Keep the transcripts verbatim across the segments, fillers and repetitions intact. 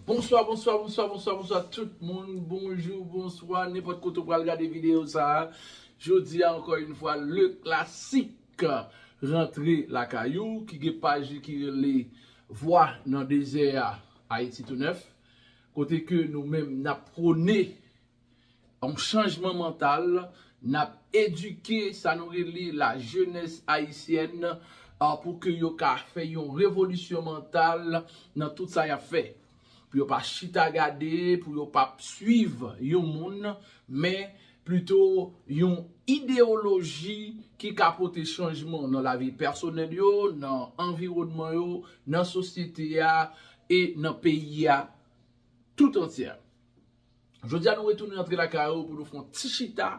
Bonswa, bonswa, bonswa, bonswa, bonswa tout moun. Bonjou, bonswa, nenpòt kote w pral gade videyo sa a. Jodi a, ankò yon fwa, le klasik rantre lakay ou, ki gen paj li ki rele Vwa nan dezè a, Ayiti tou nèf. Kote ke nou menm n ap pwone yon chanjman mantal, n ap edike sa nou rele la jeunesse haïtienne, ah, pou ke yo ka fè yon revolisyon mantal nan tout sa y ap fè. Pou yo pa chita gade, pou yo pa swiv yon moun, men plito yon ideyoloji ki ka pote chanjman nan lavi pèsonèl yo, nan anviwònman yo, nan sosyete a e nan peyi a tout antye. Jodi a, nou retounen antre lakay ou pou nou fè yon ti chita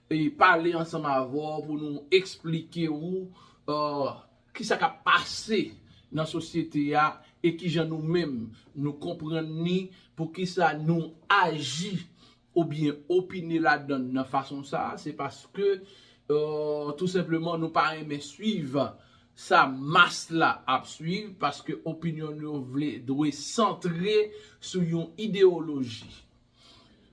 e pale ansanm avè w, pou nou eksplike ou, euh, kisa k ap pase nan sosyete a e kijan nou menm nou konprann ni, poukisa nou aji oubyen opine ladan nan fason sa a. Se paske, euh, tou senpleman, nou pa renmen swiv sa mas la ap swiv, paske opinyon nou vle, dwe santre sou yon ideyoloji.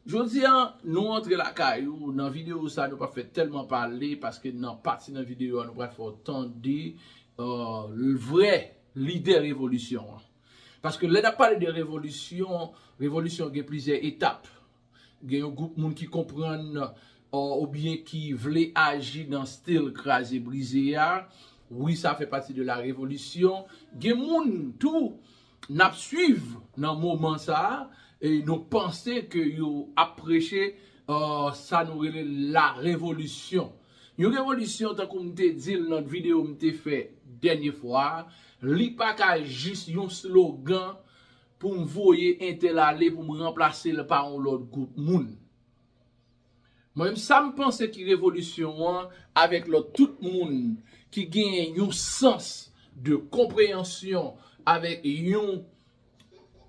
Jodi a, nou antre lakay ou, nan videyo sa, nou pa fè tèlman pale, paske nan pati nan videyo a, nou pral fè w tande, euh, vrè lidè revolisyon an. Paske lè n ap pale de revolisyon, revolisyon gen plizyè etap. Gen yon gwoup moun ki konprann, euh, oubyen ki vle aji nan stil kraze brize a. Wi, sa fè pati de la revolisyon. Gen moun tou n ap swiv nan moman sa a, e nou panse ke yo ap preche, euh, sa nou rele la revolisyon. Yon revolisyon, tankou m te di l nan videyo m te fè dènye fwa a, li pa ka jis yon slogan pou m voye entèl ale pou m ranplase l pa yon lòt gwoup moun. Mwen menm, sa m panse ki revolisyon an, avèk lòt tout moun ki genyen yon sans de konpreyansyon, avèk yon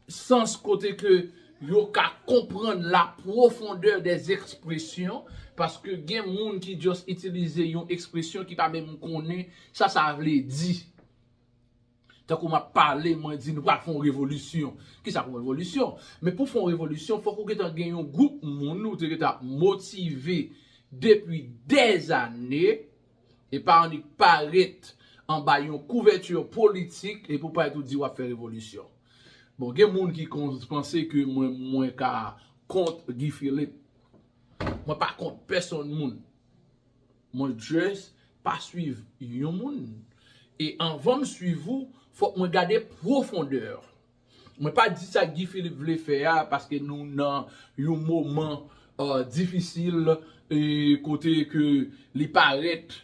sans kote ke yo ka konprann la pwofondè dè ekspresyon, paske gen moun ki just itilize yon ekspresyon ki pa menm konnen sa sa vle di. Tankou m ap pale, mwen di nou pral fè yon revolisyon. Kisa pou yon revolisyon? Men pou fè yon revolisyon, fòk ou gentan gen yon gwoup moun ou te gentan ap motive depi dèzane, e pa annik parèt anba yon kouvèti politik epi w parèt ou di w ap fè revolisyon. Bon, gen moun ki kon-, panse ke mwen, mwen ka kont Guy Philippe. Mwen pa kont pèsonn moun. Mwen just pa swiv yon moun. E anvan m swiv ou, fòk mwen gade pwofondè. Mwen pa di sa Guy Philippe vle fè a, paske nou nan yon moman, euh, difisil, e kote ke li parèt,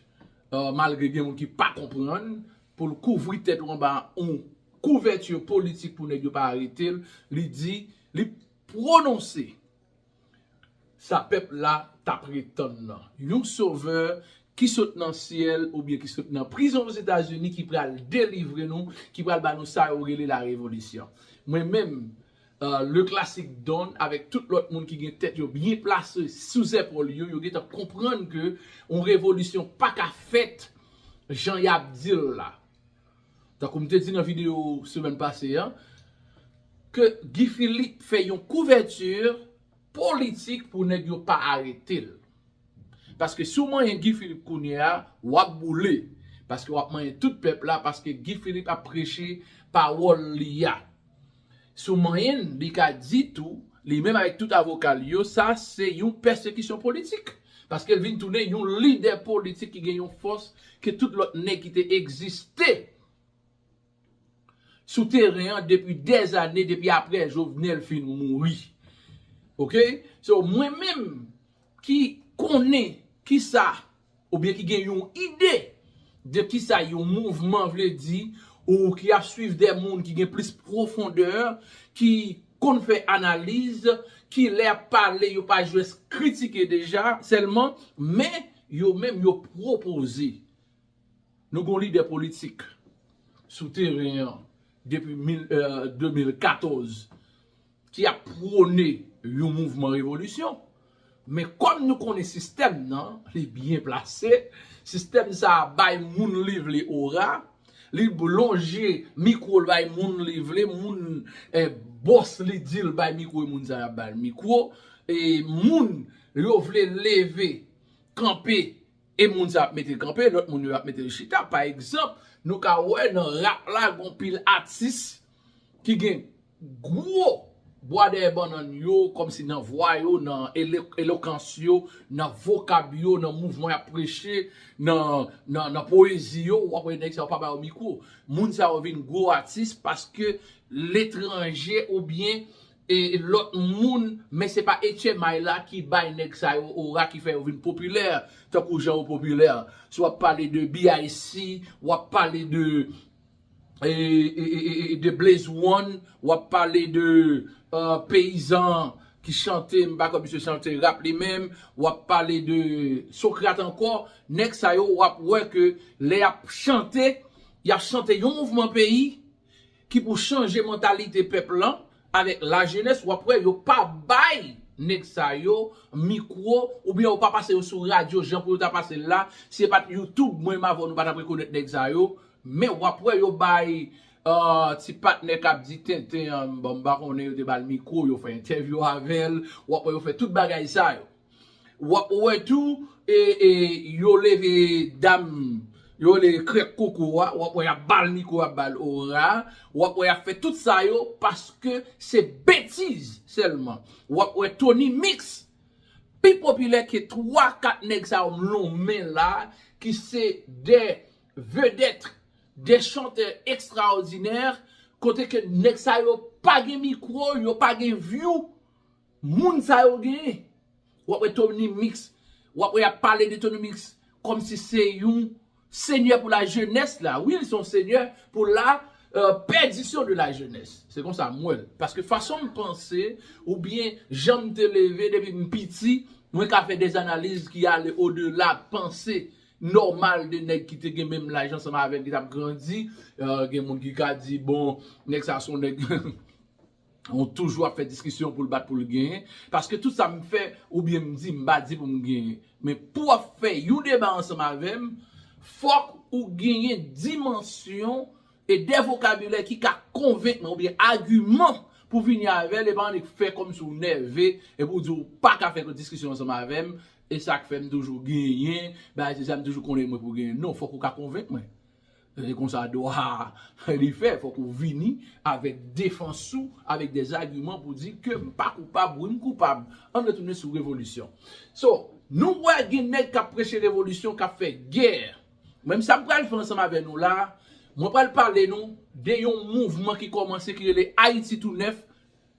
euh, malgre gen moun ki pa konprann, pou l kouvri tèt ou anba yon kouvèti politik pou nèg yo pa arete l, li di, li pwononse sa pèp la t ap ret tann nan. Yon sovè ki sot nan syèl oubyen ki sot nan prizon Ozetazini ki pral delivre nou, ki pral ba nou sa yo rele la revolisyon. Mwen menm, euh, le klasik Don, avèk tout lòt moun ki gen tèt yo byen plase sou zèpòl yo, yo gentan konprann ke yon revolisyon pa ka fèt jan y ap di l la. Tankou m te di nan videyo semèn pase a, ke Guy Philippe fè yon kouvèti politik pou nèg yo pa arete l. Paske si w manyen Guy Philippe kounye a, w ap boule. Paske w ap manyen tout pèp la, paske Guy Philippe ap preche pawòl li a. Si w manyen l, li ka di tou, li menm avèk tout avoka l yo, sa se yon pèsekisyon politik. Paske l vin tounen yon lidè politik ki gen yon fòs ke tout lòt nèg ki te egziste sou teren an depi dèzane, depi apre Jovenel fin mouri. Oke? So, mwen menm ki konnen kisa, oubyen ki gen yon ide de kisa yon mouvman vle di, ou ki ap swiv de moun ki gen plis pwofondè, ki konn fè analiz, ki lè ap pale, yo pa jis kritike deja sèlman, men yo menm yo pwopoze. Nou gon lidè politik sou teren an depi mil, euh, de mil katòz ki ap pwone yon mouvman revolisyon. Men kòm nou konnen sistèm nan, li byen plase, sistèm sa a bay moun li vle ora, Li lonje mikwo l bay moun li vle, moun eh, bòs li di l bay mikwo, e moun sa y ap bay l mikwo. E moun yo vle leve, kanpe, e moun sa ap mete kanpe, lòt moun yo ap mete chita. Pa egzanp, nou ka wè nan rap la, gon pil atis ki gen gwo bwa dèyè bannann yo, kòmsi nan vwa yo, nan elokans yo, nan vokab yo, nan mouvman y ap preche, nan, nan, nan poezi yo, w ap wè nèg sa yo pa ba yo mikwo. Moun sa yo vin gwo atis paske letranje oubyen e lòt moun, men se pa H M I la ki bay nèg sa yo ora ki fè yo vin popilè, tankou jan yo popilè. Si w ap pale de B I C, w ap pale de e, e, e, e, de Blaze One, w ap pale de uh, peyizan ki chante, m pa kwè misye chante rap li menm, w ap pale de Socrate ankò, nèg sa yo w ap wè ke lè y ap chante, y ap chante yon mouvman peyi ki pou chanje mantalite pèp lan avèk lajenès, w ap wè yo pa bay nèg sa yo mikwo, oubyen yo pa pase yo sou radyo jan pou yo ta pase l la. Si se pa t YouTube, mwen m avè w nou pa t ap rekonèt nèg sa yo. Men w ap wè yo bay uh, ti patnè k ap di tenten an, bon, m pa konnen yo te ba l mikwo, yo fè entèvyou avè l, w ap wè yo fè tout bagay sa yo. W ap wè tou, e, e, yo leve dam, yo leve krèk koko a, w ap wè y ap ba l mikwo, y ap ba l ora, w ap wè y ap fè tout sa yo paske se betiz sèlman. W ap wè Tony Mix pi popilè ke twa kat nèg sa yo m lonmen la, ki se de vedèt, de chantè ekstraòdinè, kote ke nèg sa yo pa gen mikwo, yo pa gen view, moun sa yo genyen. W ap wè Tony Mix, w ap wè y ap pale de Tony Mix kòmsi se yon senyè pou lajenès la. Wi, li se yon senyè pou la euh, perdition de la jeunesse. Se konsa m wè l. Paske fason m panse, oubyen jan m te leve depi m piti, mwen ka fè de analiz ki ale odela panse nòmal de nèg ki te gen menm laj ansanm avè m ki t ap grandi. Euh, gen moun ki ka di, bon, nèg sa se yon nèg ou toujou ap fè diskisyon pou l bat pou l genyen. Paske tout sa m fè, oubyen m di, m pa di pou m genyen. Men pou w ap fè yon deba ansanm avè m, fòk ou genyen dimansyon e de vokabilè ki ka konvenk mwen, oubyen agiman pou vini avè l, e pa annik fè kòmsi w nève, epi w di w pa ka fè diskisyon ansanm avè m, e sa k fè m toujou genyen, bagay se sa m toujou konnen mwen pou genyen. Non, fòk ou ka konvenk mwen. Se konsa dwa li fè, fòk ou vini avèk defans ou, avèk de agiman pou di ke m pa koupab, wi m koupab. Ann retounen sou revolisyon. So, nou wè gen nèg k ap preche revolisyon, k ap fè gè. Menm sa m pral fè ansanm avè nou la, mwen pral pale nou de yon mouvman ki kòmanse ki rele Ayiti Tou Nèf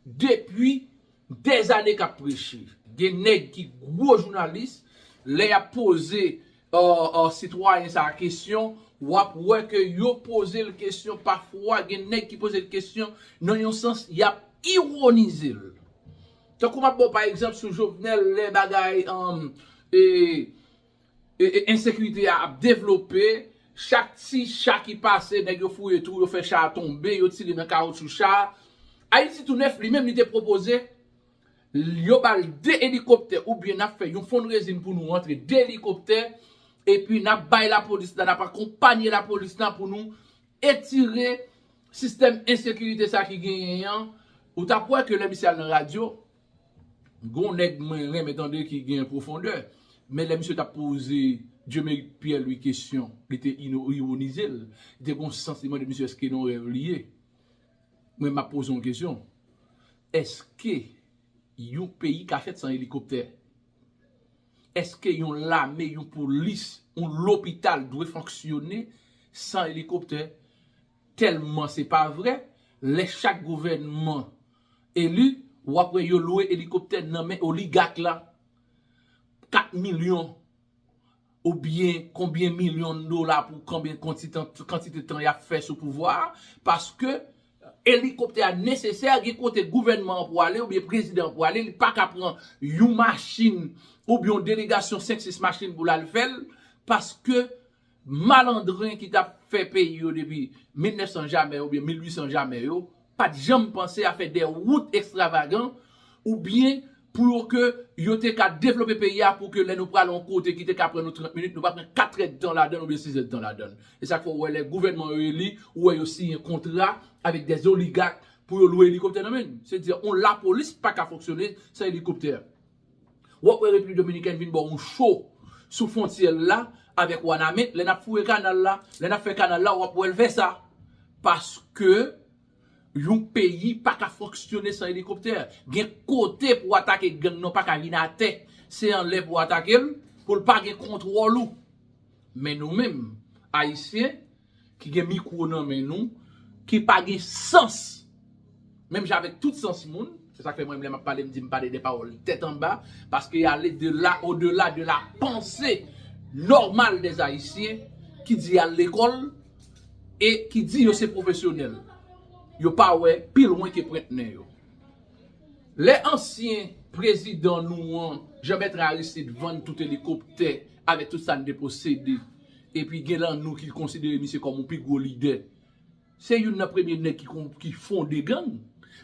depi dèzane k ap preche. Gen nèg ki gwo jounalis, lè y ap poze uh, uh, sitwayen sa a kesyon, w ap wè ke yo poze l kesyon, pafwa gen nèg ki poze l kesyon nan yon sans y ap iwonize l. Tankou m ap ba w pa egzanp sou Jovenel, lè bagay um, e, e, e, ensekirite a ap devlope, chak ti cha ki pase, nèg yo fouye twou, yo fè cha a tonbe, yo tire nan kawotchou cha a. Ayiti Tou Nèf li menm li te pwopoze yo ba l de elikoptè oubyen n ap fè yon fundraising pou nou rantre de elikoptè epi n ap bay lapolis la, n ap akonpanye lapolis la pou nou etire sistèm ensekirite sa ki genyen an. Ou t ap wè ke lè misye al nan radyo, gon nèg mwen renmen tande ki gen pwofondè. Men lè misye t ap poze Dieumery Pierre Louis kesyon, li te ino- iwonize l. Li te gon sans li mande misye èske nan rèv li ye. Mwen m ap poze yon kesyon. Èske yon peyi ka fèt san elikoptè? Èske yon lame, yon polis, yon lopital dwe fonksyone san elikoptè? Tèlman se pa vre, lè chak gouvènman eli, w ap wè yo lwe elikoptè nan men oligak la, kat milyon oubyen konbyen milyon dola pou konbyen kantite tan y ap fè sou pouvwa a, paske elikoptè a nesesè, gen kote gouvènman an pou ale oubyen prezidan an pou ale, li pa ka pran yon machin oubyen yon delegasyon senk sis machin pou l al fè l, paske malandren ki t ap fè peyi yo depi mil nèf san jamè oubyen mil uit san jamè yo, pa t janm panse a fè de wout ekstravagan oubyen pou yo ke yo te ka devlope peyi a, pou ke lè nou prale yon kote ki te ka pran nou trant minit, nou pa pran kat èdtan ladan l oubyen sis èdtan ladan l. E sa k fè w wè lè gouvènman yo eli, ou wè yo siyen kontra avèk dè oligak pou yo lwe elikoptè nan men n. Se di, yon lapolis pa ka fonksyone san elikoptè. W ap wè Repiblik Dominikèn vin ba w yon cho sou fwontyè l la avèk Wanament. Lè n ap foure kanal la, lè n ap fè kanal la, w ap wè l fè sa. Paske yon peyi pa ka fonksyone san elikoptè. Gen kote pou w atake gang nan, w pa ka vin atè. Se anlè pou w atake l, pou l pa gen kontwòl ou. Men nou menm, Ayisyen, ki gen mikwo nan men nou, ki pa gen sans, menm jan avèk tout sans moun, se sa k fè mwen, lè m ap pale, m di m pale de pawòl tèt anba, paske y ale de la, au-delà de la pensée normale des Haïtiens, ki di y al lekòl e ki di yo se pwofesyonèl. Yo pa wè pi lwen ke pwent nen yo. Lè ansyen prezidan nou an, Jean Bertrand Aristide, vann tout elikoptè avèk tout sa n te posede, epi gen lan nou ki konsidere misye kòm yon pi gwo lidè, se youn nan premye nèg ki, kon- ki fonde gang.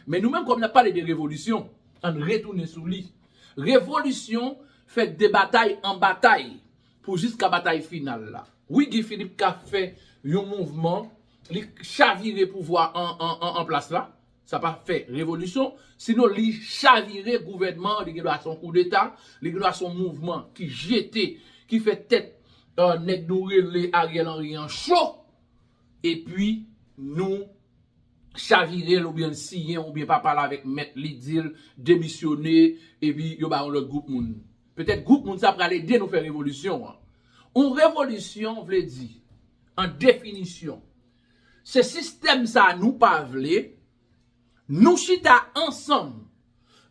Men nou menm, kòm n ap pale de revolisyon, ann retounen sou li. Revolisyon fèt de batay an batay pou jiska batay final la. Wi, Guy Philippe ka fè yon mouvman, li chavire pouvwa an, an, an, an plas la. Sa pa fè revolisyon, sinon li chavire gouvènman an, li gen dwa se yon koudeta, li gen dwa se yon mouvman ki jete, ki fè tèt, euh, nèg nou rele Ariel Henry an cho, epi nou chavire l oubyen l siyen oubyen pa pale avèk mèt li, di l demisyone, epi yo ba yon lòt gwoup moun. Petèt gwoup moun sa pral ede nou fè revolisyon an. Yon revolisyon vle di, an definisyon, se sistèm sa nou pa vle, nou chita ansanm,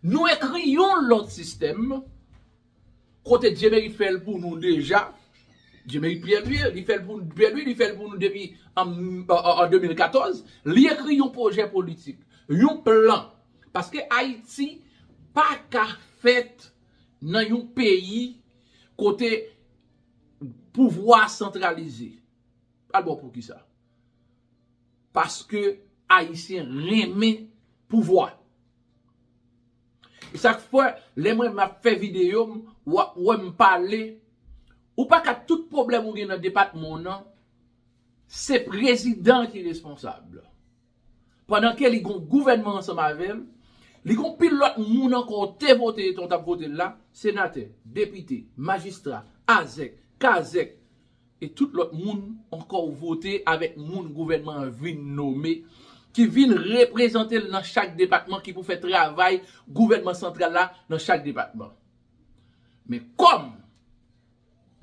nou ekri yon lòt sistèm, kote Dyemerit fè l pou nou deja. Dyemerit Pierre-Louis, li fè l pou Pierre-Louis, li fè l pou nou depi an, an, an de mil katòz. Li ekri yon pwojè politik, yon plan. Paske Ayiti pa ka fèt nan yon peyi kote pouvwa santralize. Al bon, poukisa? Paske Ayisyen renmen pouvwa. E sa k fè, lè mwen m ap fè videyo m, w ap wè m pale, ou pa ka tout pwoblèm ou gen nan depatman w nan, se prezidan ki responsab. Pandan ke li gon gouvènman ansanm avè l, li gon pil lòt moun ankò te vote, etan w t ap vote l la, senatè, depite, majistra, azèk, kazèk, e tout lòt moun ankò w vote avèk moun gouvènman an vin nome, ki vin reprezante l nan chak depatman, ki pou fè travay gouvènman santral la nan chak depatman. Men kòm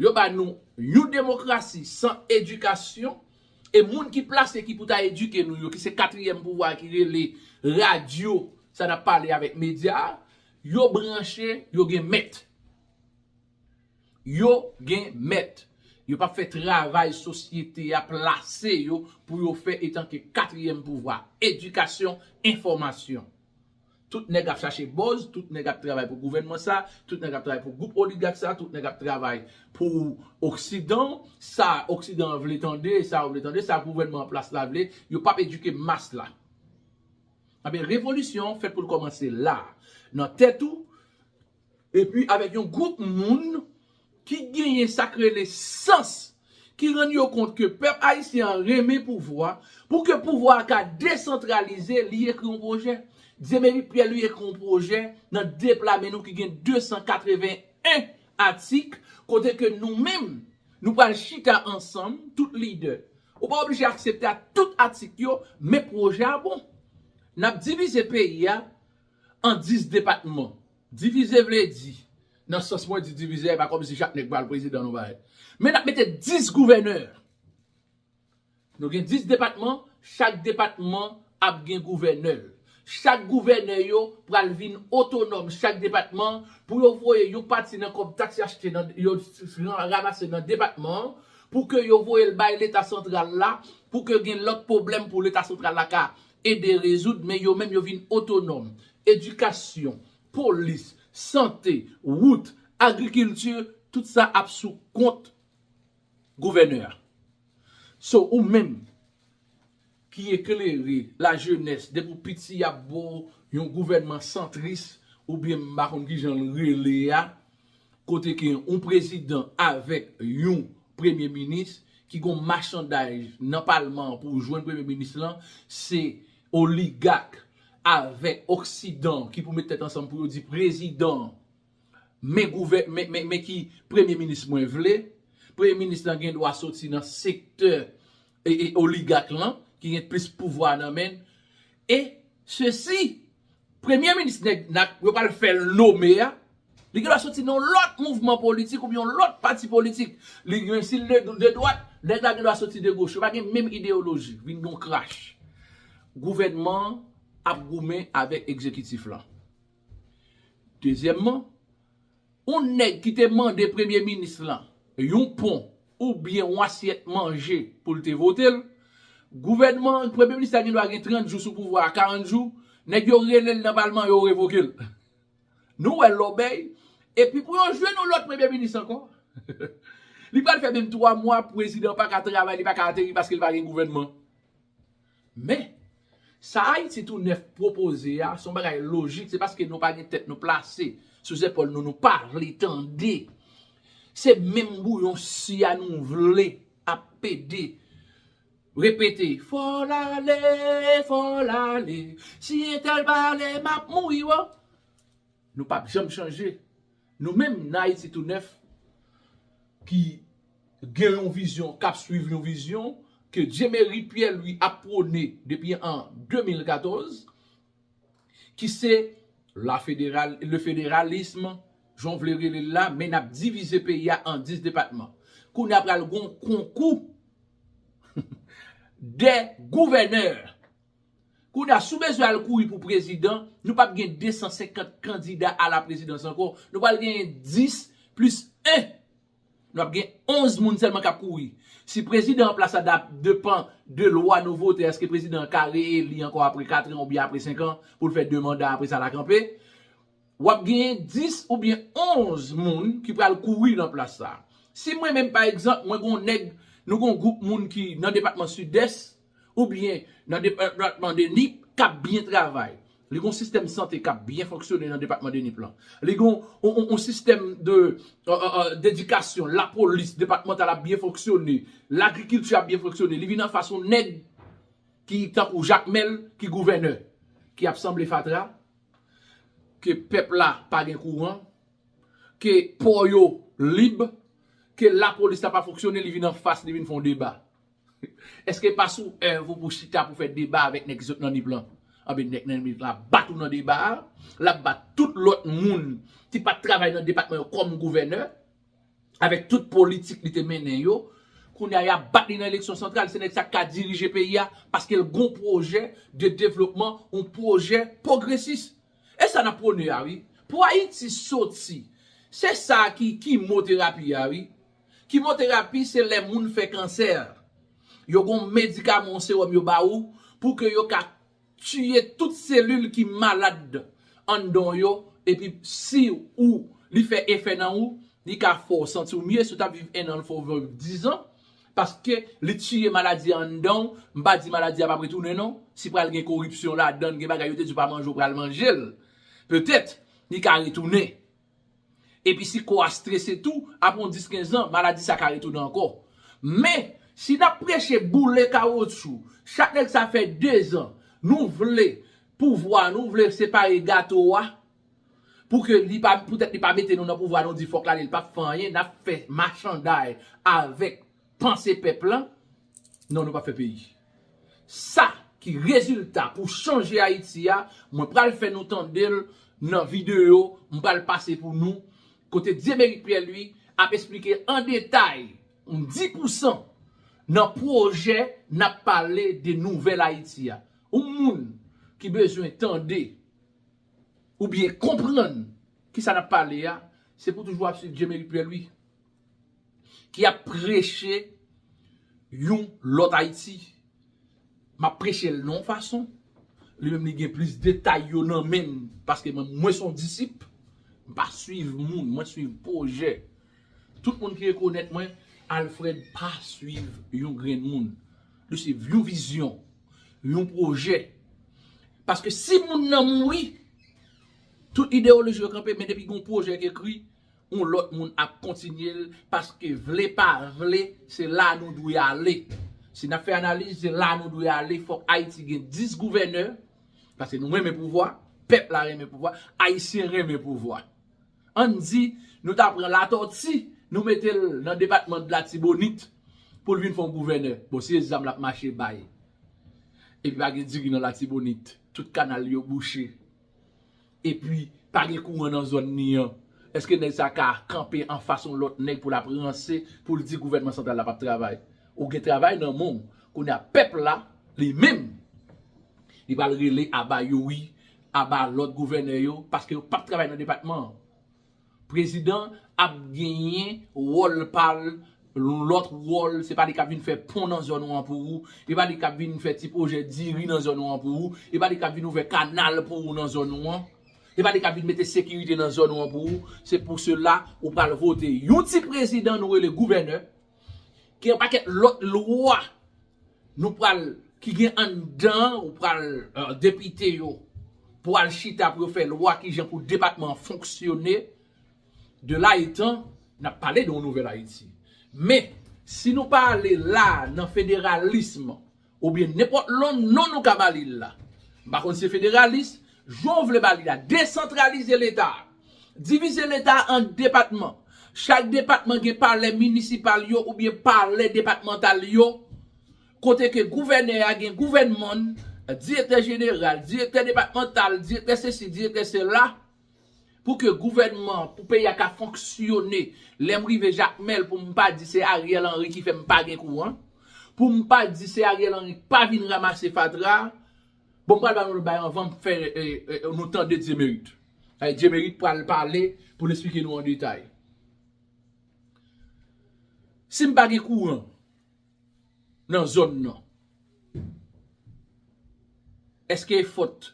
yo ba nou yon demokrasi san edikasyon, e moun ki plase ki pou ta edike nou yo, ki se katriyèm pouvwa ki rele radyo, sa n ap pale avèk medya, yo branche, yo gen mèt. Yo gen mèt. Yo p ap fè travay sosyete a plase yo pou yo fè etanke katriyèm pouvwa, edikasyon, enfòmasyon. Tout nèg ap chache buzz, tout nèg ap travay pou gouvènman sa, tout nèg ap travay pou gwoup oligak sa, tout nèg ap travay pou Oksidan, sa Oksidan an vle tande, sa yo vle tande, sa gouvènman an plas la vle, yo p ap edike mas la. Anben, revolisyon an fèt pou l kòmanse la, nan tèt ou, epi avèk yon gwoup moun ki genyen sa k rele sans, ki rann yo kont ke pèp ayisyen an renmen pouvwa, pou ke pouvwa a ka desantralize, li ekri yon pwojè. Dyemerit Pierre, li ekri yon pwojè nan deplame nou ki gen de san katreven en atik, kote ke nou menm, nou pral chita ansanm, tout lidè. Ou pa oblije aksepte ak tout atik yo, men pwojè a bon. N ap divize peyi a an dis depatman. Divize vle di, nan sans mwen di divize a, e pa kòmsi chak nèg pral prezidan non, bagay. Men n ap mete dis gouvènè. Nou gen dis depatman, chak depatman ap gen gouvènè l. Chak gouvènè yo pral vin otonòm, chak depatman, pou yo voye yon pati nan kòb taks y achte nan, yo ranmase nan depatman an, pou ke yo voye l bay Leta santral la, pou ke gen lòt pwoblèm pou Leta santral la ka ede rezoud, men yo menm yo vin otonòm. Edikasyon, polis, sante, wout, agrikilti, tout sa ap sou kont gouvènè a. So, ou menm ki eklere, lajenès, depi w piti y ap ba w yon gouvènman santris, oubyen m pa konn kijan l rele a, kote ke yon prezidan avèk yon premye minis ki gon machanday nan palman an pou jwenn premye minis lan, se oligak avèk oksidan ki pou met tèt ansanm pou yo di prezidan men gouvè, men, men, men ki premye minis mwen vle. Premye minis lan gen dwa soti nan sektè e, e oligak lan ki gen plis pouvwa nan men l. E sesi, premye minis nèg n ap, yo pral fè l nome a, li gen dwa soti nan yon lòt mouvman politik oubyen yon lòt pati politik. Li gen, si l de, de dwat, nèg la gen dwa soti de goch. Yo pa gen menm ideyoloji, vin gen yon krach. Gouvènman an ap goumen avèk egzekitif lan. Dezyèmman, yon nèg ki te mande premye minis lan yon pon oubyen yon asyèt manje pou l te vote l, gouvènman, premye minis la gen dwa gen trant jou sou pouvwa a, karant jou, nèg yo rele l nan palman, yo revoke l. Nou wè lòbèy. Epi pou yo jwenn yon lòt premye minis ankò, li pral fè menm twa mwa, prezidan pa ka travay, li pa ka ateri paske li pa gen gouvènman. Men, sa Ayiti tou nèf pwopoze a, se yon bagay lojik, se paske nou pa gen tèt nou plase sou zepòl nou, nou pa vle tande. Se menm bouyon si a nou vle ap pede repete, fò l ale, fò l ale, si entèl pa ale, m ap mouri, wo. Nou p ap janm chanje. Nou menm, nan Ayiti tou nèf, ki gen yon vizyon, k ap swiv yon vizyon ke Dyemerit Pyè Lwi ap pwone depi an de mil katòz, ki se la fédéral, le fédéralisme, jan w vle rele l la, men n ap divize peyi a an dis depatman. Kounye a pral gon konkou dè gouvènè. Kounye a, si w bezwen al kouri pou prezidan, nou p ap gen de san senkant kandida a la prezidans ankò. Nou pral genyen dis plis en. Nou ap gen onz moun sèlman k ap kouri. Si prezidan an plas la, ap depann de lwa nou vote, èske prezidan an ka reyeli ankò apre kat an oubyen apre senk an, pou l fè de manda, apre sa l a kanpe, w ap genyen dis oubyen onz moun ki pral kouri nan plas sa. Si mwen menm, pa egzanp, mwen gon nèg, nou gon gwoup moun ki nan depatman Sidès, oubyen nan depatman de Nip, k ap byen travay. Li gon sistèm sante k ap byen fonksyone nan depatman de Nip lan. Li gon on, on, on sistèm de, euh, euh, euh, dedikasyon, lapolis depatmantal ap byen fonksyone, lagrikilti ap byen fonksyone. Li vin anfas on nèg ki tankou Jakmèl, ki gouvènè, ki ap sanble fatra, ke pèp la pa gen kouran, ke pò yo lib, ke lapolis la pa fonksyone, li vin anfas, li vin fè on deba. Èske pa sou èv ou pou chita pou fè deba avèk nèg ki sot nan Nip lan? Anben, nèg nan Nip lan ap bat ou nan deba a, l ap bat tout lòt moun ki pa t travay nan depatman yo kòm gouvènè, avèk tout politik li te mennen yo. Kounye a, y ap bat li nan eleksyon santral. Se nèg sa k ka dirije peyi a, paske l gon pwojè de devlopman, yon pwojè pwogresis. E sa n ap pwone a, wi. Pou Ayiti soti, se sa ki, kimoterapi a, wi. Kimoterapi, se lè moun fè kansè. Yo gon medikaman, yon sewòm yo ba ou, pou ke yo ka tiye tout selil ki malad anndan w yo, epi si ou, li fè efè nan ou, li ka fè w santi w mye. Si w t ap viv en an, l fè w viv dizan, paske li tiye maladi a anndan w. M pa di maladi a p ap retounen, non. Si pral gen koripsyon ladan l, gen bagay yo te di w pa manje, w pral manje l. Petèt, li ka retounen. Epi si kò a strese tou, apre yon dis kenz an, maladi sa ka retounen ankò. Men, si n ap preche boule kawotchou, chak nèg sa fè dezan, nou vle pouvwa, nou vle separe gato a, pou ke li pa, poutèt li pa mete nou nan pouvwa, nou di fòk l ale, li p ap fè anyen, n ap fè machanday avèk panse pèp lan, non, nou p ap fè peyi. Sa ki rezilta pou chanje Ayiti a, mwen pral fè nou tande l nan videyo m pral pase pou nou, kote Dyemerit Pyè Lwi ap esplike an detay, dis pousan nan pwojè n ap pale de nouvèl Ayiti a. Yon moun ki bezwen tande oubyen konprann kisa n ap pale a, se pou toujou ap swiv Dyemerit Pyè Lwi, ki ap preche yon lòt Ayiti. M ap preche l nan yon fason, li menm li gen plis detay yo nan men l, paske mwen, mwen se yon disip, m pa swiv moun, mwen swiv pwojè. Tout moun ki rekonèt mwen, Alfred pa swiv yon grenn moun. Li swiv yon vizyon, yon pwojè. Paske si moun nan mouri, Tout ideyoloji yo kanpe, men depi gen yon pwojè ki ekri, yon lòt moun ap kontinye l, paske vle pa vle, se la nou dwe ale. Si n ap fè analiz, se la nou dwe ale. Fòk Ayiti gen dis gouvènè, paske nou renmen pouvwa, pèp la renmen pouvwa, Ayisyen renmen pouvwa. Ann di, nou ta pran Latòti, nou mete l nan depatman de Latibonit pou l vin fè yon gouvènè. Bon, se zam l ap mache bay. Epi pa gen diri nan Latibonit. Tout kanal yo bouche. Epi pa gen kouran nan zòn li an. Èske nèg sa ka kanpe anfas yon lòt nèg pou l ap ranse, pou l di gouvènman santral la p ap travay? Ou gen travay nan men w. Kounye a pèp la, li menm, li pral rele aba Youri, aba lòt gouvènè yo, paske yo p ap travay nan depatman an. Prezidan ap genyen wòl pa l, lòt wòl, se pa li k ap vin fè pon nan zòn ou an pou ou, e pa li k ap vin fè ti pwojè diri nan zòn ou an pou ou, e pa li k ap vin ouvè kanal pou ou nan zòn ou an, e pa li k ap vin mete sekirite nan zòn ou an pou ou. Se pou sela ou pral vote yon ti prezidan nou rele gouvènè, gen yon pakèt lòt lwa nou pral, ki gen anndan, ou pral, euh, depite yo pral chita pou yo fè lwa kijan pou depatman an fonksyone. De la etan, n ap pale de yon nouvèl Ayiti. Men, si nou pa ale la nan federalism, oubyen nenpòt lòt non nou ka ba li la, m pa konn si se federalis, jan w vle ba li la, desantralize Leta, divize Leta an depatman. Chak depatman gen palè minisipal yo oubyen palè depatmantal yo, kote ke gouvènè a gen gouvènman, direktè jeneral, direktè depatmantal, direktè sesi, direktè sela, pou ke gouvènman, pou peyi a ka fonksyone. Lè m rive Jakmèl, pou m pa di se Ariel Henry ki fè m pa gen kouran, pou m pa di se Ariel Henry k pa vin ranmase fatra, bon, m pral ba nou bay anvan m fè, eh, eh, nou tande Dyemerit. Eh, Dyemerit pral pale pou l esplike nou an detay. Si m pa gen kouran nan zòn nan, èske e fòt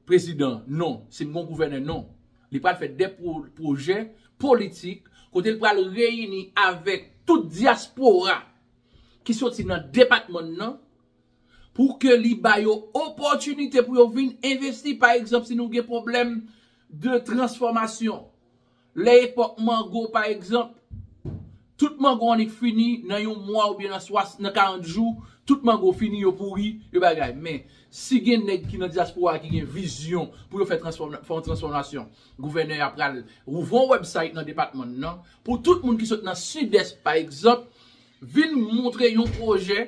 prezidan? Non. Si m gon gouvènè? Non. Li pral fè de pwo-, pwojè politik kote l pral reyini avèk tout dyaspora ki soti nan depatman nan pou ke li ba yo opòtinite pou yo vin envesti. Pa egzanp, si nou gen pwoblèm de transfòmasyon, lè epòk mango, pa egzanp, tout mango annik fini nan yon mwa oubyen nan swa-, nan karant jou, tout mango fini, yo pouri, yo bagay. Men, si gen nèg ki nan dyaspora ki gen vizyon pou yo fè transfòm-, fè yon transfòmasyon, gouvènè a pral ouvri yon website nan depatman nan pou tout moun ki sot nan Sidès, pa egzanp, vin montre yon pwojè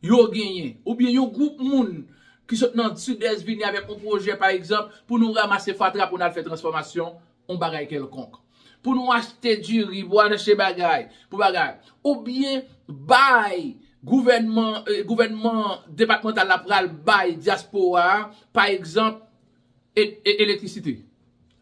yo genyen, oubyen yon gwoup moun ki sot nan Sidès vini avèk yon pwojè, pa egzanp, pou nou ranmase fatra pou n al fè transfòmasyon yon bagay kèlkonk, pou nou achte diri, pou achte bagay, pou bagay, oubyen bay gouvènman, eh, gouvènman depatmantal la pral bay dyaspora a, pa egzanp, e, e, elektrisite.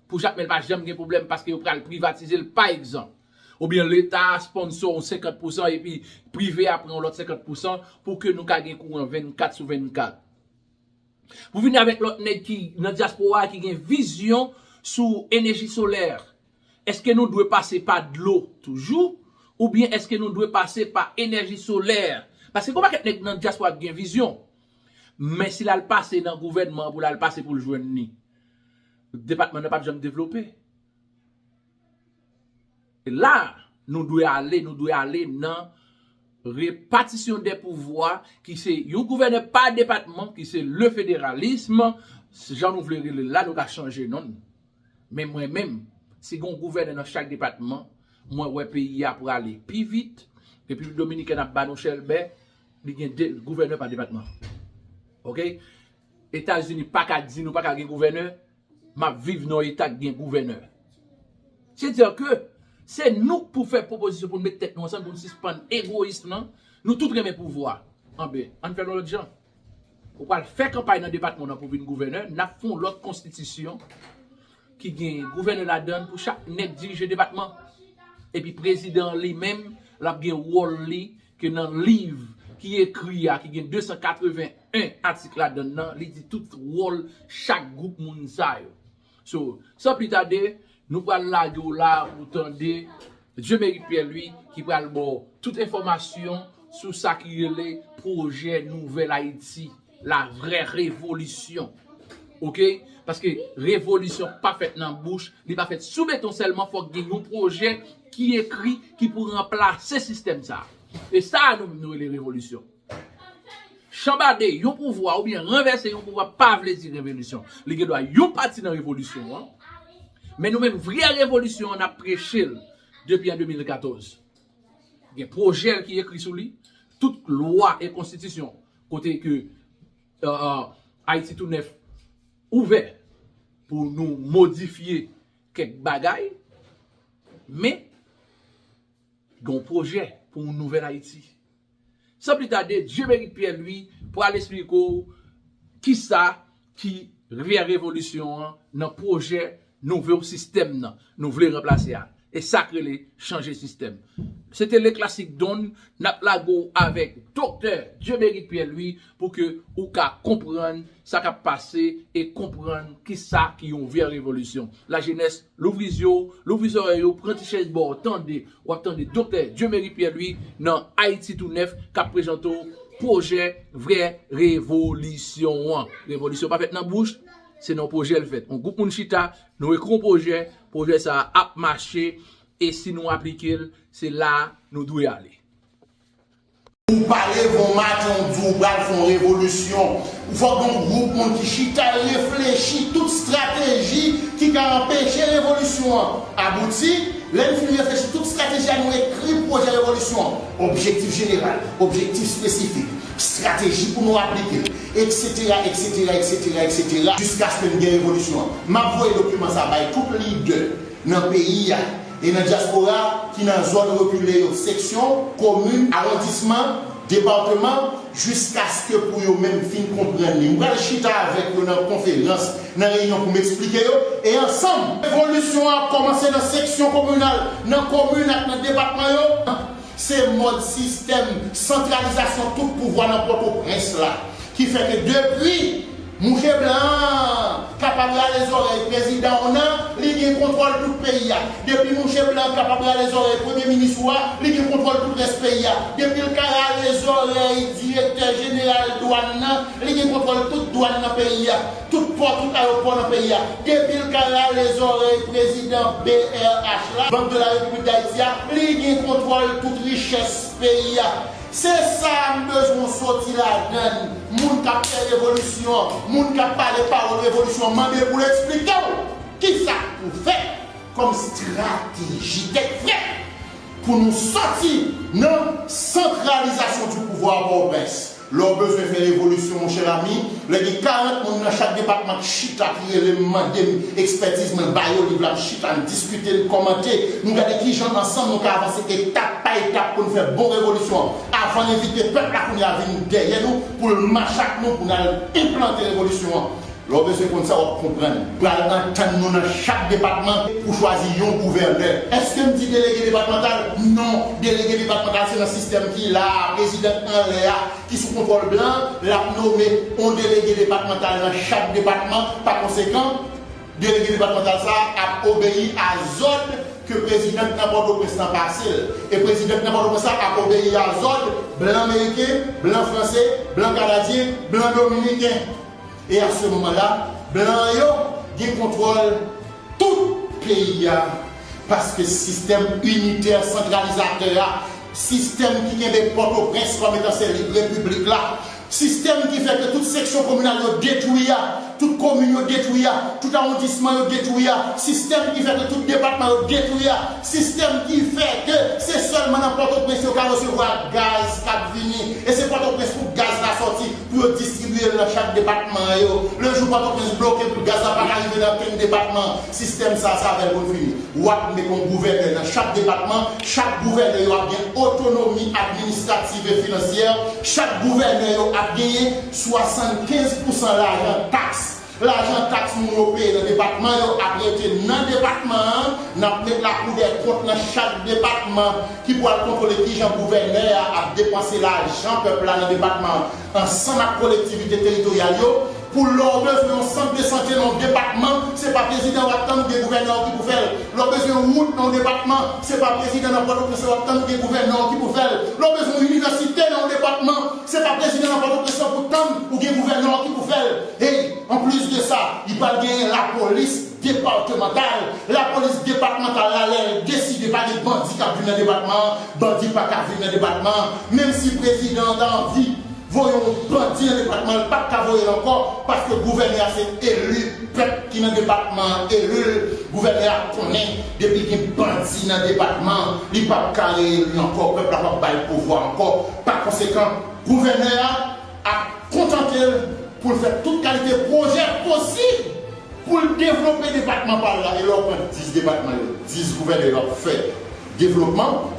Pou Jakmèl pa janm gen pwoblèm paske yo pral privatize l, pa egzanp. Oubyen Leta a sponsò yon senkant pousan epi prive a pran yon lòt senkant pousan pou ke nou ka gen kouran vennkat sou vennkat. Pou vini avèk lòt nèg ki nan dyaspora a ki gen vizyon sou enèji solè. Èske nou dwe pase pa dlo toujou? Oubyen èske nou dwe pase pa enèji solè? Paske gon pakèt nèg nan dyaspora ki gen vizyon. Men si l al pase nan gouvènman an pou l al pase pou l jwenn li, depatman nan p ap janm devlope. E la, nou dwe ale, nou dwe ale nan repatisyon dè pouvwa, ki se yon gouvènè pa depatman, ki se le federalism, jan nou vle rele l la, nou ka chanje non l. Men mwen menm, si gen yon gouvènè nan chak depatman, mwen wè peyi a prale pi vit. Repiblik Dominikèn ap ba nou chèlbè, li gen de gouvènè pa depatman. Oke? Etazini pa ka di nou pa ka gen gouvènè, m ap viv nan yon eta k gen gouvènè. Se dire ke se nou k pou fè pwopozisyon pou n met tèt nou ansanm, pou n sispann egoyis lan. Nou tout renmen pouvwa. Anben, ann fè l yon lòt jan. Ou pral fè kanpay nan depatman w nan pou vin gouvènè, n ap fè yon lòt konstitisyon ki gen gouvènè ladan l pou chak nèg dirije depatman. Epi prezidan an li menm, l ap gen wòl li ke nan liv ki ekri a, ki gen de san katreven en atik ladan l nan, li di tout wòl chak gwoup moun sa yo. So, san pli tade, nou pral lage w la pou tande Dieumerit Pierre-Louis ki pral ba w tout enfòmasyon sou sa ki rele pwojè Nouvèl Ayiti, la vraie révolution. Oke? Paske revolisyon pa fèt nan bouch, li pa fèt sou beton sèlman, fòk gen yon pwojè ki ekri, ki pou ranplase sistèm sa a. E sa a nou, nou rele revolisyon. Chanbade yon pouvwa oubyen ranvèse yon pouvwa pa vle di revolisyon. Li gen dwa yon pati nan revolisyon an, men nou menm vrè revolisyon an n ap preche l depi an de mil katòz. Gen pwojè l ki ekri sou li, tout lwa e konstitisyon kote ke, euh, euh, Ayiti Tou Nèf ouvè pou nou modifye kèk bagay, men gen yon pwojè pou yon nouvèl Ayiti. San pli tade, Dieumerite Pierre Louis pral esplike w kisa ki vrè revolisyon an nan pwojè nouvo sistèm nan nou vle ranplase a. E sa k rele chanje sistèm. Se te Le Classique Don, n ap lage w avèk Doktè Dieumerite Pierre Louis pou ke ou ka konprann sa k ap pase e konprann kisa ki yon vrè revolisyon. Lajenès, louvri zye w, louvri zòrèy ou, pran ti chèz ba w, tande, w ap tande Doktè Dieumerite Pierre Louis nan Ayiti Tou Nèf k ap prezante w pwojè vrè revolisyon an. Revolisyon pa fèt nan bouch, se nan pwojè l fèt. Yon gwoup moun chita, nou ekri yon pwojè, pwojè sa a ap mache, e si nou aplike l, se la a nou dwe ale. Ou pa leve yon maten, ou di w pral fè yon revolisyon. Ou fòk gen yon gwoup moun ki chita reflechi tout estrateji ki ka anpeche revolisyon an abouti. Lè n fin reflechi tout estrateji a, nou ekri pwojè revolisyon an. Objektif jeneral, objektif espesifik, estrateji pou nou aplike l, etsetera, etsetera, etsetera, etsetera, jiskaske n gen revolisyon an. M ap voye dokiman sa a bay tout lidè nan peyi a e nan dyaspora ki nan zòn rekile yo, seksyon, komin, awondisman, depatman, jiskaske pou yo menm fin konprann li. M pral chita avèk yo nan konferans, nan reyinyon pou m eksplike yo, e ansanm, revolisyon an ap kòmanse nan seksyon kominal, nan komin ak nan depatman yo. Se mòd sistèm santralizasyon tout pouvwa nan Pòtoprens la ki fè ke depi mouche blan an kapab rale zòrèy prezidan w nan, li gen kontwòl tout peyi a. Depi mouche blan an kapab rale zòrèy premye minis ou a, li gen kontwòl tout rès peyi a. Depi l ka rale zòrèy direktè jeneral dwàn nan, li gen kontwòl tout dwàn nan peyi a. Tout pò, tout ayewopò nan peyi a. Depi l ka rale zòrèy prezidan B R H la, Bank de la Repiblik Dayiti a, li gen kontwòl tout richès peyi a. Se sa m bezwen w soti ladan l. Moun k ap fè revolisyon, moun k ap pale pawòl revolisyon, mande pou l eksplike w kisa k pou fèt kòm estrateji tèt frèt pou nou sòti nan santralizasyon di pouvwa a Pòtoprens. Lè w bezwen fè revolisyon, monchè lami, lè gen karant moun nan chak depatman k chita, ki rele m, mande m ekspètiz, mwen ba yo liv la, m chita, n diskite, n kòmante, nou gade kijan ansanm nou ka avanse etap pa etap pou n fè bon revolisyon an. Avan n envite pèp la kounye a vin dèyè nou, pou l mache ak nou, pou n al enplante revolisyon an. Lè w bezwen konn sa, w ap konprann. Pral antann nou nan chak depatman pou chwazi yon gouvènè. Èske m di delege depatmantal? Non, delege depatmantal se nan sistèm ki la a, prezidan k anlè a, ki sou kontwòl blan, l ap nome yon delege depatmantal nan chak depatman. Pa konsekan, delege depatmantal sa a ap obeyi a zòd ke prezidan k nan Pòtoprens lan pase l. E prezidan k nan Pòtoprens la ap obeyi a zòd blan meriken, blan franse, blan kanadyen, blan dominiken. E a se moman la, blan yo gen kontwòl tout peyi a, paske sistèm initè santralizatè a, sistèm ki kenbe Pòtoprens kòm etan se lit repiblik la, sistèm ki fè ke tout seksyon kominal yo detwi a, tout komin yo detwi a, tout awondisman yo detwi a, sistèm ki fè ke tout depatman yo detwi a, sistèm ki fè ke se sèlman nan Pòtoprens yo ka resevwa gaz k ap vini, e se Pòtoprens pou gaz la sòti, pou yo distribiye l nan chak depatman yo. Le jou Pòtoprens bloke, pou gaz la pa ka rive nan okenn depatman, sistèm sa a, se avè l pou l fini. W ap met yon gouvènè nan chak depatman, chak gouvènè yo ap gen otonomi administrativ e finansyè, chak gouvènè yo ap genyen swasannkenz pousan lajan taks. Lajan taks moun yo peye nan depatman yo ap rete nan depatman an. N ap met Lakou dè Kont nan chak depatman ki pral kontwole kijan gouvènè a ap depanse lajan pèp la nan depatman an, ansanm ak kolektivite teritoryal yo. Pou lè w bezwen yon sant de sante nan yon depatman, se pa prezidan w ap tann ou gen gouvènè w ki pou fè l. Lè w bezwen wout nan yon depatman, se pa prezidan nan Pòtoprens w ap tann ou gen gouvènè w ki pou fè l. Lè w bezwen yon inivèsite nan yon depatman, se pa prezidan nan Pòtoprens w pou tann ou gen gouvènè w ki pou fè l. Hey! Anplis de sa, li pral genyen lapolis depatmantal. Lapolis depatmantal la, lè l deside pa gen bandi k ap vin nan depatman an, bandi pa ka vin nan depatman an. Menm si prezidan an ta anvi voye yon bandi nan depatman, l p ap ka voye l ankò, paske gouvènè a se eli pèp ki nan depatman an eli l. Gouvènè a konnen depi gen bandi nan depatman an, li p ap ka reeli ankò, pèp la p ap ba l pouvwa ankò. Pa konsekan, gouvènè a ap kontante l pou l fè tout kalite pwojè posib pou l devlope depatman pa l la. E lè w pran dis depatman yo, dis gouvènè yo ap fè devlopman.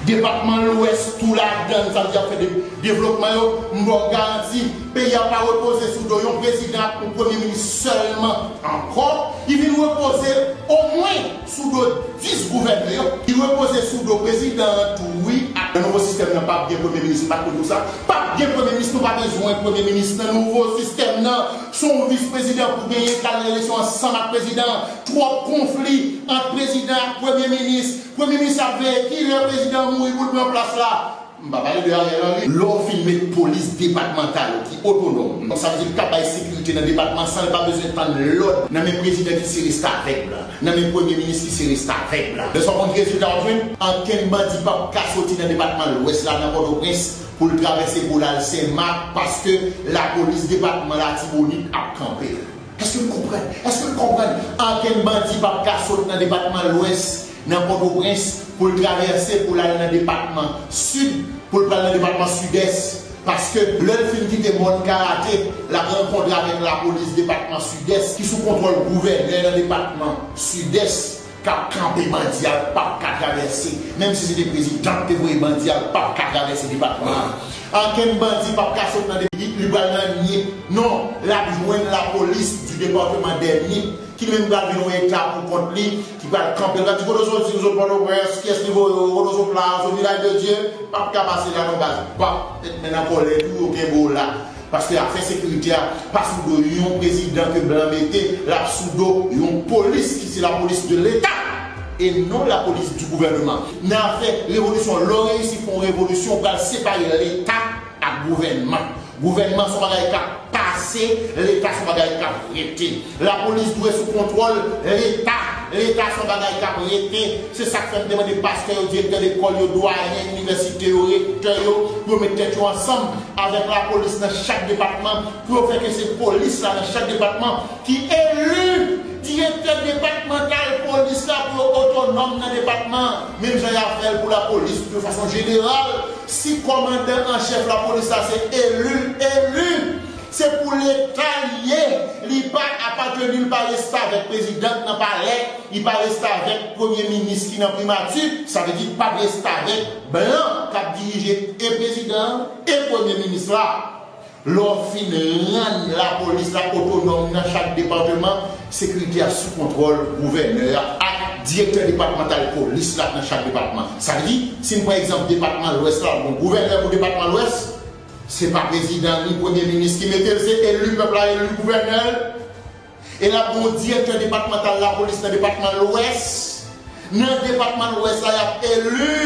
Depatman Lwès tou ladan l, sa vle di ap fè de-, devlopman yo. M ba w garanti, peyi a pa repoze sou do yon prezidan ak yon premye minis sèlman ankò. Li vin repoze omwen sou do dis gouvènè yo. Li repoze sou do prezidan an tou, wi. Ak nan nouvo sistèm nan, p ap gen premye minis, m pa t konn di w sa. P ap gen premye minis, nou pa bezwen premye minis nan nouvo sistèm nan. Se yon vis prezidan pou genyen k al nan eleksyon ansanm ak prezidan an. Twòp konfli ant prezidan ak premye minis. Premye minis ap veye kilè prezidan an mouri pou l pran plas la. M pa pale de Ariel Henry. Lè w fin met polis depatmantal ki otonòm, sa vle di l ka bay sekirite nan depatman san l pa bezwen tann lòd nan men prezidan ki se restavèk blan, nan men premye minis ki se restavèk blan. Lè sa w konn ki rezilta w ap jwenn? Ankenn bandi p ap ka soti nan depatman Lwès la, nan Pòtoprens, pou l travèse pou l al Senmak, paske lapolis depatman Latibonit ap kanpe l. Èske n konprann? Èske n konprann? Ankenn bandi p ap ka sot nan depatman Lwès, nan Pòtoprens, pou l travèse, pou l al nan depatman Sid, pou l pral nan depatman Sidès. Paske lè l fin kite mòn Karate, l ap rankontre avèk lapolis depatman Sidès, ki sou kontwòl gouvènè nan depatman Sidès, k ap kanpe bandi a, l p ap ka travèse. Menm si se te prezidan k te voye bandi a, l p ap ka travèse depatman an. Ankenn bandi p ap ka sot nan de-, li, li pral nan Nip. Non, l ap jwenn lapolis di depatman dè Nip, ki li menm pral vin yon eta pou kont li, ki pral kanpe l, pral di, "Kote w soti, w sot Pòtoprens, kiyès ki voye w, kote w sot la, w sot Vilaj de Dye, p ap ka pase la non baz." Bap, met men nan kòlèt ou, yo kenbe w la. Paske afè sekirite a pa sou do yon prezidan ke blan mete, l ap sou do yon polis ki se lapolis de leta e non lapolis di gouvèneman. Nan afè revolisyon, lè w reyisi fè yon revolisyon, w pral separe leta ak gouvènman. Gouvènman se yon bagay k ap pase, leta se yon bagay k ap rete. Lapolis dwe sou kontwòl leta, leta se yon bagay k ap rete. Se sa k fè m te mande pastè yo, direktè lekòl yo, dwayen inivèsite yo, rektè yo, pou yo met tèt yo ansanm avèk lapolis nan chak depatman, pou yo fè ke se polis la nan chak depatman ki eli direktè depatmantal polis la pou yo otonòm nan depatman an, menm jan y ap fè l pou lapolis de fason jeneral. Si kòmandan an chèf lapolis la se eli l eli, se pou leta l ye, li pa apateni, li pa restavèk prezidan k nan palè, li pa restavèk premye minis ki nan primati, sa vle di pa restavèk blan k ap dirije e prezidan an e premye minis la. Lè w fin rann lapolis la otonòm nan chak depatman, sekirite a sou kontwòl gouvènè a ak direktè depatmantal polis la nan chak depatman. Sa vle di, si n pran egzanp depatman Lwès la, bon, gouvènè pou depatman Lwès, se pa prezidan ni premye minis ki mete l, se eli pèp la, eli gouvènè l. E l ap gen yon direktè depatmantal lapolis nan depatman Lwès. Nan depatman Lwès la, y ap eli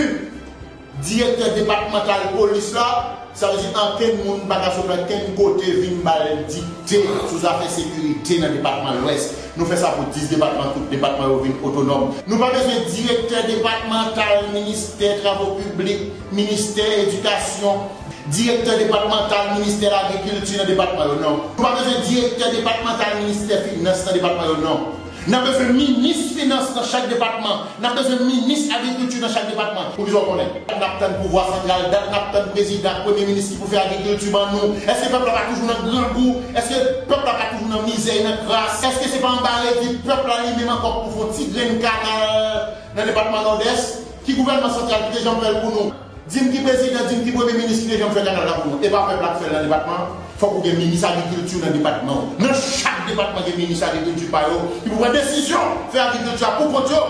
direktè depatmantal polis la. Sa vle di ankenn moun pa ka sot ankenn kote vin ba l dikte sou zafè sekirite nan depatman Lwès. Nou fè sa pou dis depatman, tout depatman yo vin otonòm. Nou pa bezwen direktè depatmantal ministè travo piblik, ministè edikasyon, direktè depatmantal ministè lagrikilti nan depatman yo, non. Nou pa bezwen direktè depatmantal ministè finans nan depatman yo, non. N ap bezwen minis finans nan chak depatman. N ap bezwen minis agrikilti nan chak depatman. Poukisa w konnen? N ap tann pouvwa santral, dat n ap tann prezidan ak premye minis ki pou fè agrikilti ban nou. Èske pèp la pa toujou nan grangou? Èske pèp la pa toujou nan mizè e nan kras? Èske se pa anba redi pèp la li menm ankò pou fè yon ti grenn kanal nan depatman Nòdès? Ki gouvènman santral ki te janm fè l pou nou? Di m ki prezidan, di m ki premye minis ki te janm fè kanal la pou nou. E pa pèp la k fè l nan depatman an. Fòk ou gen minis agrikilti nan depatman w. Nan chak depatman gen minis agrikilti pa yo ki pou pran desizyon, fè agrikilti a pou kont yo.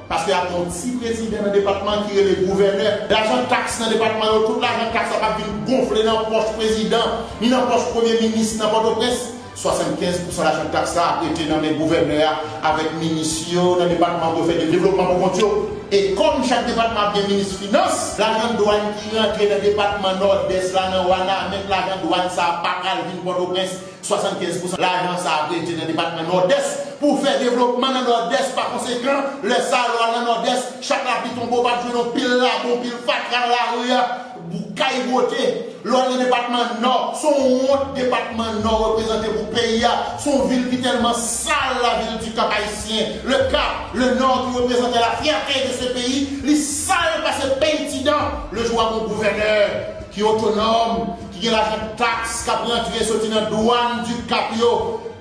Paske ap gen yon ti prezidan nan depatman ki rele gouvènè. Lajan taks nan depatman yo, tout lajan taks la p ap vin gonfle nan pòch prezidan, ni nan pòch premye minis nan Pòtoprens. Swasannkenz pousan lajan taks sa ap rete nan men gouvènè a avèk minis yo nan depatman pou yo fè de devlopman pou kont yo. E kòm chak depatman ap gen minis finans, lajan dwàn ki rantre nan depatman Nòdès la, nan Wanament, lajan dwàn sa a pa pral vin Pòtoprens. Swasannkenz pousan lajan sa ap rete nan depatman Nòdès pou fè devlopman nan Nòdès. Pa konsekan, lè sa a, lè w al nan Nòdès, chak lapli tonbe, w p ap jwenn yon pil labou, yon pil fatra nan lari a, bou-, kay bwote. Lè w al nan depatman Nò, se yon wont depatman Nò reprezante pou peyi a. Se yon vil ki tèlman sal, la ville du Cap-Haïtien, le Cap, le Nord, ki reprezante la fierté de ce pays, li sal pase peyi Tidan. Le jou a gon gouvènè ki otonòm, ki gen lajan taks k ap rantre soti nan dwàn du Cap yo,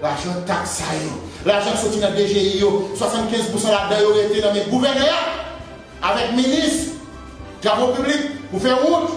lajan taks sa yo, lajan k soti nan D G I yo, swasannkenz pousan ladan yo rete nan men gouvènè a, avèk minis travo piblik pou fè wout,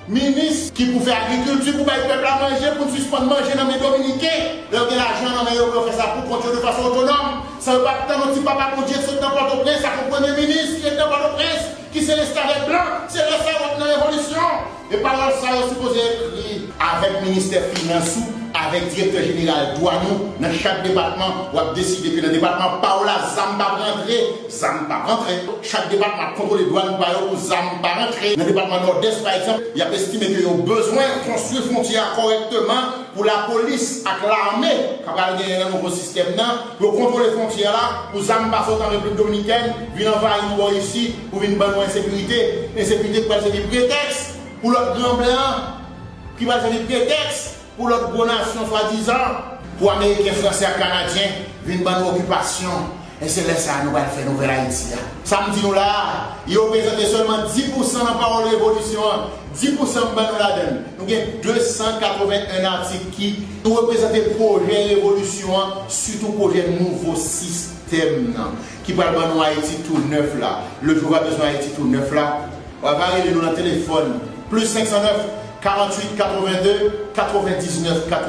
minis ki pou fè agrikilti, pou bay pèp la manje, pou n sispann manje nan men dominiken. Lè yo gen lajan nan men yo pou yo fè sa pou kont yo de fason otonòm, san yo pa t tann yon ti papa Bondye k sot nan Pòtoprens ak yon premye minis ki ret nan Pòtoprens, ki se restavèk blan, se lè sa yo ap nan revolisyon. E pawòl sa yo sipoze ekri avèk ministè finans ou, avèk direktè jeneral dwàn ou nan chak depatman. W ap deside ke nan depatman pa w la, zam p ap rantre, zam p ap rantre. Chak depatman ap kontwole dwàn pa yo pou zam pa rantre. Nan depatman Nòdès, pa egzanp, y ap estime ke yo bezwen konstwi fwontyè a kòrèkteman pou lapolis ak lame k ap pral genyen nan nouvo sistèm nan, pou yo kontwole fwontyè a la, pou zam pa sot an Repiblik Dominikèn, vin anvayi nou bò isi, pou vin ban nou ensekirite, ensekirite ki pral sèvi pretèks pou lòt gran blan, ki pral sèvi pretèks pou lòt gwo nasyon swadizan, pou Ameriken, Fransè ak Kanadyen vin ban nou okipasyon. E se lè sa a nou pral fè nouvèl Ayiti a. Sa m di nou la a, yo prezante sèlman dis pousan nan pawòl revolisyon an. Dis pousan m ban nou ladan l. Nou gen de san katreven en atik ki reprezante pwojè revolisyon an, sitou pwojè nouvo sistèm nan, ki pral ban nou Ayiti tou nèf la. Le jou va bezwen Ayiti tou nèf la. W ava rele nou nan telefòn, plis senk san nèf, karanntuit, katreven de, katrevendiznèf, katreven.